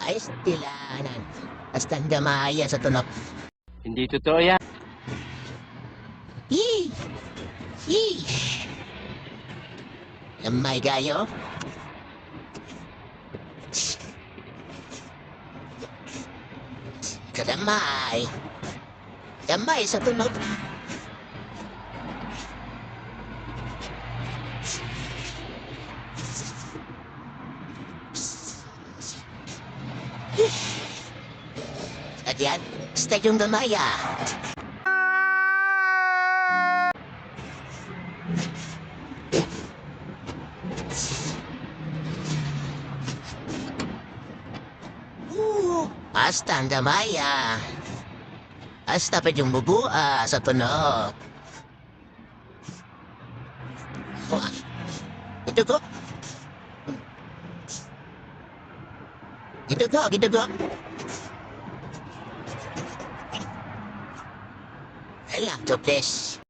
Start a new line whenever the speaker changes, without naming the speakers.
Ay, stilanan. Hasta ang damaya sa tunok.
Hindi totoo yan.
Yee! Yee! Lamay kayo? Kalamay. Lamay sa tunog. At yan, stay yung damaya. Ooh, hasta ang damaya. Hasta pa yung bubua sa tunog. Oh, ito ko. Ito ko, ito ko. I love to please.